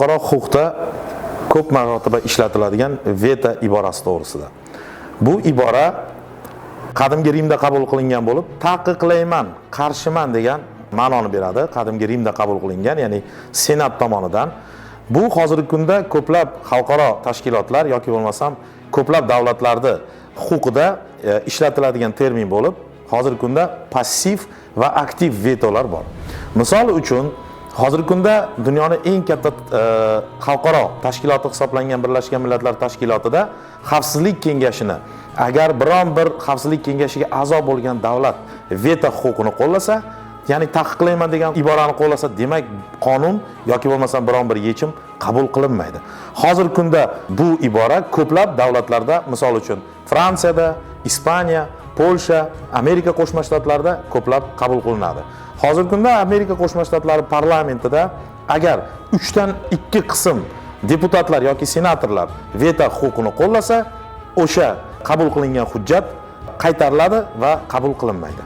Xalqaro huquqda ko'p marotaba ishlatiladigan veto iborasi to'g'risida. Bu ibora qadimgi Rimda qabul qilingan bo'lib, taqiqlayman, qarshiman degan ma'noni beradi. Qadimgi Rimda qabul qilingan, ya'ni Senat tomonidan. Bu hozirgi kunda ko'plab xalqaro tashkilotlar yoki bo'lmasam ko'plab davlatlarda huquqida ishlatiladigan termin bo'lib, hozirgi kunda passiv va aktiv vetolar bor. Misol uchun, hozirgi kunda dunyoni eng katta xalqaro tashkiloti hisoblangan Birlashgan Millatlar Tashkilotida Xavfsizlik kengashini, agar biron bir Xavfsizlik kengashiga a'zo bo'lgan davlat veto huquqini qo'llasa, ya'ni taqiqlayman degan iborani qo'llasa, demak, qonun yoki bo'lmasam biron bir yechim qabul qilinmaydi. Hozirgi kunda bu ibora ko'plab davlatlarda, misol uchun, Fransiyada, Ispaniya, Polsha, Amerika Qo'shma Shtatlarida ko'plab qabul qilinadi. Hozirgi kunda Amerika Qo'shma Shtatlari parlamentida agar 2/3 qism deputatlar yoki senatorlar veto huquqini qo'llasa, o'sha qabul qilingan hujjat qaytariladi va qabul qilinmaydi.